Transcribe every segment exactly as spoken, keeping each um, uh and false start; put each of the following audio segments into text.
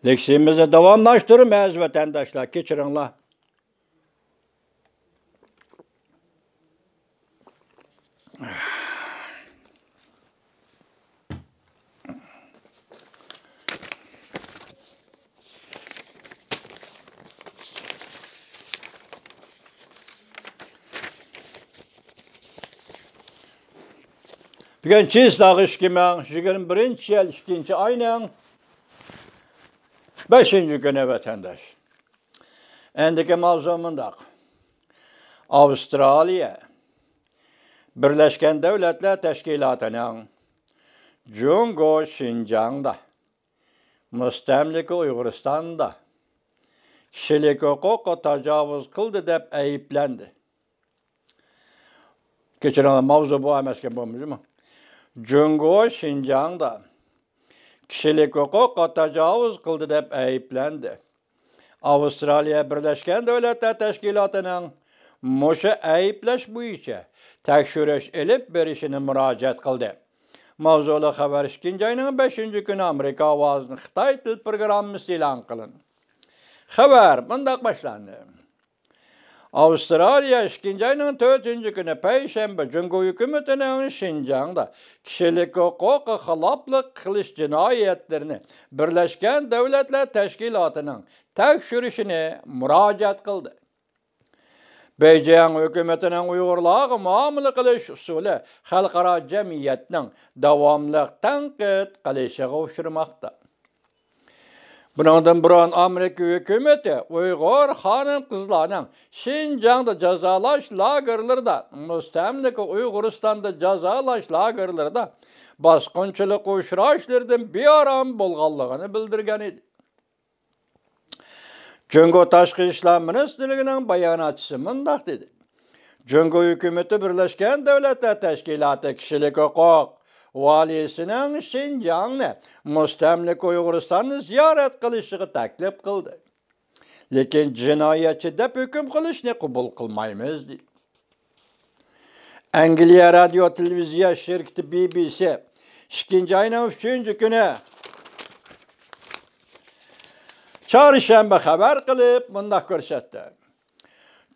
لېكسىيىمىزنى داۋاملاشتۇرىمىز، ۋەتەنداشلار، كەچۈرۈڭلار. بۈگۈن چىسلاغ ئىككى مىڭ يىگىرمە بىرىنچى يىل ئىككىنچى ئاينىڭ بەشىنچى كۈنى، ۋەتەنداش. ئەندىكى ماۋزۇ مۇنداق. ئاۋسترالىيە بىرلەشكەن دۆلەتلەر تەشكىلاتىنىڭ جۇڭگو شىنجاڭدا، مۇستەملىكە ئۇيغۇرىستاندا كىشىلىك ھوقۇققا تاجاۋۇز قىلدى دەپ ئەيىبلەندى. كەچۈرۈڭلار، ماۋزۇ بۇ ئەمەسكەن، بولمىدىمۇ؟ جۇڭگو شىنجاڭدا كىشىلىك ھوقۇققا تاجاۋۇز قىلدى دەپ ئەيىبلەندى. ئاۋسترالىيە بىرلەشكەن دۆلەتلەر تەشكىلاتىنىڭ مۇشۇ ئەيىبلەش بويىچە تەكشۈرۈش ئېلىپ بېرىشىنى مۇراجىئەت قىلدى. ماۋزۇلۇق خەۋەر ئىككىنچى ئاينىڭ بەشىنچى كۈنى ئامېرىكا ئاۋازىنىڭ خىتاي تىل پروگراممىسىدا ئېلان قىلىندى. خەۋەر مۇنداق باشلاندى. ئاۋسترالىيە ئىككىنچى ئاينىڭ تۆتىنچى كۈنى، پەيشەنبە، جۇڭگو ھۆكۈمىتىنىڭ شىنجاڭدا كىشىلىك ھوقۇققا خىلاپلىق قىلىش جىنايەتلىرىنى بىرلەشكەن دۆلەتلەر تەشكىلاتىنىڭ تەكشۈرۈشىنى مۇراجىئەت قىلدى. بېيجىڭ ھۆكۈمىتىنىڭ ئۇيغۇرلارغا مۇئامىلە قىلىش ئۇسۇلى خەلقئارا جەمئىيەتنىڭ داۋاملىق تەنقىد قىلىشىغا ئۇچرىماقتا. بۇنىڭدىن بۇرۇن ئامېرىكا ھۆكۈمىتى ئۇيغۇر خانىم-قىزلارنىڭ شىنجاڭدا جازالاش لاگېرلىرىدا، مۇستەملىكە ئۇيغۇرىستاندا جازالاش لاگېرلىرىدا باسقۇنچىلىققا ئۇچراشلىرىدىن بىئارام بولغانلىقىنى بىلدۈرگەن ئىدى. جۇڭگو تاشقى ئىشلار مىنىستىرلىكىنىڭ باياناتچىسى مۇنداق دېدى: جۇڭگو ھۆكۈمىتى بىرلەشكەن دۆلەتلەر تەشكىلاتى كىشىلىك ھوقۇق ۋالىيسىنىڭ شىنجاڭنى، مۇستەملىكە ئۇيغۇرىستاننى زىيارەت قىلىشىغا تەكلىپ قىلدى. لېكىن جىنايەتچى دەپ ھۆكۈم قىلىشنى قوبۇل قىلمايمىز، دېدى. ئەنگلىيە رادىيو تېلېۋىزىيە شىركىتى بى بى سى ئىككىنچى ئاينىڭ ئۈچىنچى كۈنى چارشەنبە خەۋەر قىلىپ مۇنداق كۆرسەتتى: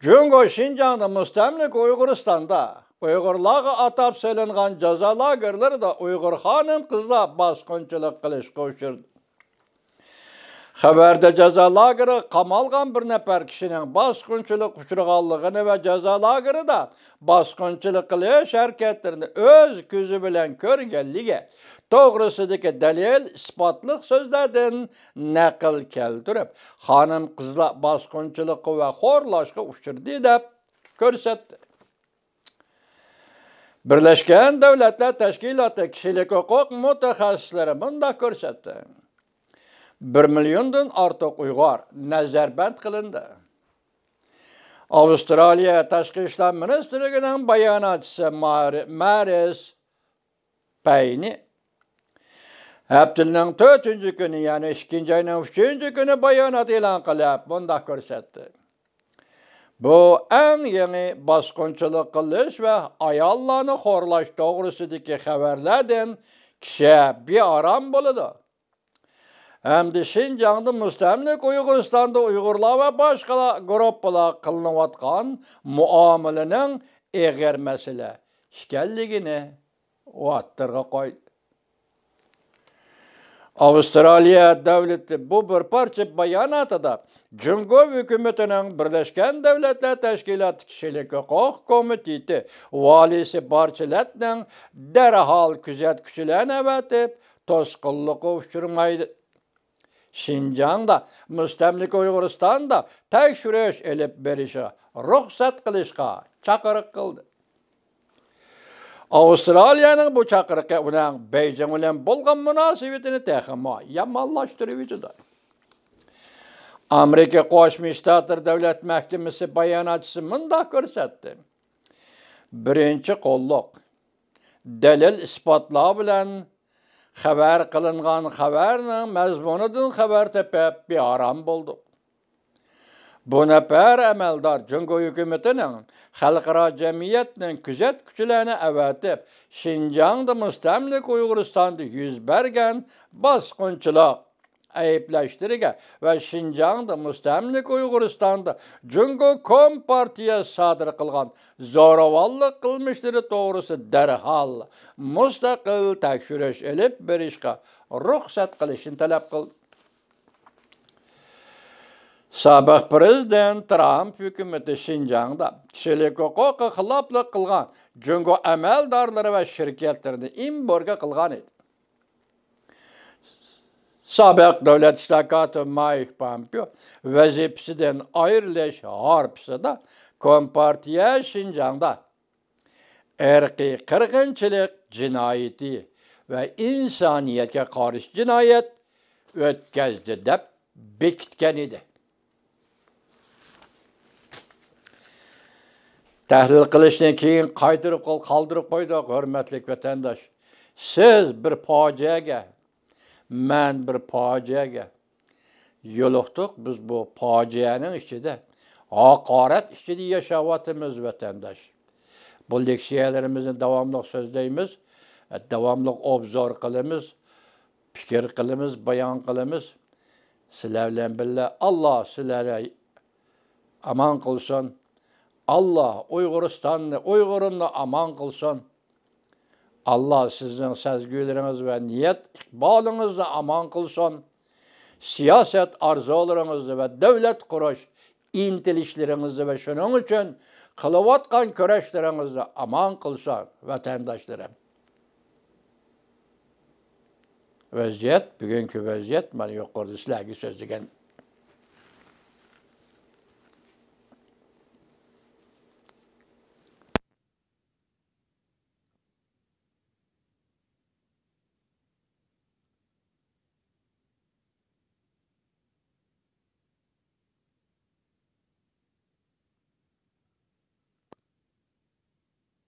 جۇڭگو شىنجاڭدا، مۇستەملىكە ئۇيغۇرىستاندا ئۇيغۇرلارغا ئاتاپ سېلىنغان جازا لاگېرلىرىدا ئۇيغۇر خانىم-قىزلار باسقۇنچىلىق قىلىشقا ئۇچرىدى. خەۋەردە جازا لاگېرىغا قامالغان بىر نەپەر كىشىنىڭ باسقۇنچىلىققا ئۇچرىغانلىقىنى ۋە جازا لاگېرىدا باسقۇنچىلىق قىلىش ھەرىكەتلىرىنى ئۆز كۆزى بىلەن كۆرگەنلىكى توغرىسىدىكى دەلىل، ئىسپاتلىق سۆزلەردىن نەقىل كەلتۈرۈپ، خانىم-قىزلار باسقۇنچىلىققا ۋە خورلاشقا ئۇچرىدى، دەپ كۆرسەتتى. بىرلەشكەن دۆلەتلەر تەشكىلاتى كىشىلىك ھوقۇق مۇتەخەسسىسلىرى مۇنداق كۆرسەتتى: بىر مىليوندىن ئارتۇق ئۇيغۇر نەزەربەند قىلىندى. ئاۋسترالىيە تاشقى ئىشلار مىنىستىرلىكىنىڭ باياناتچىسى مارى-، مارىس پەينى ھەپتىنىڭ تۆتىنچى كۈنى، يەنى ئىككىنچى ئاينىڭ ئۈچىنچى كۈنى بايانات ئېلان قىلىپ، مۇنداق كۆرسەتتى: بۇ ئەڭ يېڭى باسقۇنچىلىق قىلىش ۋە ئاياللارنى خورلاش توغرىسىدىكى خەۋەرلەردىن كىشى بىئارام بولىدۇ ھەمدە شىنجاڭدا، مۇستەملىكە ئۇيغۇرىستاندا ئۇيغۇرلار ۋە باشقا گۇرۇپپىلار قىلىنىۋاتقان مۇئامىلىنىڭ ئېغىر مەسىلە ئىكەنلىكىنى ئوتتۇرىغا قويدى. ئاۋسترالىيە دۆلىتى بۇ بىر پارچە باياناتىدا جۇڭگو ھۆكۈمىتىنىڭ بىرلەشكەن دۆلەتلەر تەشكىلاتى كىشىلىك ھوقۇق كومىتېتى ۋالىيسى بارچىلەتنىڭ دەرھال كۆزەتكۈچىلەرنى ئەۋەتىپ، توسقۇنلۇققا ئۇچرىمايدۇ، شىنجاڭدا، مۇستەملىكە ئۇيغۇرىستاندا تەكشۈرۈش ئېلىپ بېرىشىغا رۇخسەت قىلىشقا چاقىرىق قىلدى. ئاۋسترالىيەنىڭ بۇ چاقىرىقى ئۇنىڭ بېيجىڭ بىلەن بولغان مۇناسىۋىتىنى تېخىمۇ يامانلاشتۇرۇۋېتىدۇ. ئامېرىكا قوشما شتاتلىرى دۆلەت مەھكىمىسى باياناتچىسى مۇنداق كۆرسەتتى: بىرىنچى قوللۇق دەلىل-ئىسپاتلار بىلەن خەۋەر قىلىنغان خەۋەرنىڭ مەزمۇنىدىن خەۋەر تېپىپ بىئارام بولدۇق. بۇ نەپەر ئەمەلدار جۇڭگو ھۆكۈمىتىنىڭ خەلقئارا جەمئىيەتنىڭ كۆزەتكۈچىلەرنى ئەۋەتىپ، شىنجاڭدا، مۇستەملىكە ئۇيغۇرىستاندا يۈز بەرگەن باسقۇنچىلىق ئەيىبلەشلىرىگە ۋە شىنجاڭدا، مۇستەملىكە ئۇيغۇرىستاندا جۇڭگو كومپارتىيە سادىر قىلغان زوراۋانلىق قىلمىشلىرى توغرىسىدا دەرھال مۇستەقىل تەكشۈرۈش ئېلىپ بېرىشقا رۇخسەت قىلىشنى تەلەپ قىلدى. سابىق پىرېزىدېنت ترامپ ھۆكۈمىتى شىنجاڭدا كىشىلىك ھوقۇققا خىلاپلىق قىلغان جۇڭگو ئەمەلدارلىرى ۋە شىركەتلىرىنى ئېمبارگو قىلغان ئىدى. سابىق دۆلەت ئىشلار كاتىپى مايك پومپېئو ۋەزىپىسىدىن ئايرىلىش ھارپىسىدا كومپارتىيە شىنجاڭدا ئىرقىي قىرغىنچىلىق جىنايىتى ۋە ئىنسانىيەتكە قارشى جىنايەت ئۆتكەزدى دەپ بېكىتكەن ئىدى. تەھلىل قىلىشنى كېيىن قايتۇرۇپ قال-، قالدۇرۇپ قويدۇق، ھۆرمەتلىك ۋەتەنداش. سىز بىر پاجىئەگە، مەن بىر پاجىئەگە يولۇقتۇق. بىز بۇ پاجىئەنىڭ ئىچىدە، ھاقارەت ئىچىدە ياشاۋاتىمىز، ۋەتەنداش. بۇ لېكسىيەلىرىمىزنى داۋاملىق سۆزلەيمىز، داۋاملىق ئوبزور قىلىمىز، پىكىر قىلىمىز، بايان قىلىمىز. سىلەر بىلەن بىللە ئاللا سىلەرنى ئامان قىلسۇن. ئاللا ئۇيغۇرىستاننى، ئۇيغۇرۇمنى ئامان قىلسۇن. ئاللا سىزنىڭ سەزگۈلىرىڭىز ۋە نىيەت ئىقبالىڭىزنى ئامان قىلسۇن. سىياسەت ئارزۇلىرىڭىزنى ۋە دۆلەت قۇرۇش ئىنتىلىشلىرىڭىزنى ۋە شۇنىڭ ئۈچۈن قىلىۋاتقان كۈرەشلىرىڭىزنى ئامان قىلسۇن، ۋەتەنداشلىرىم. ۋەزىيەت، بۈگۈنكى ۋەزىيەت، مانا يۇقىرىدا سىلەرگە سۆزلىگەن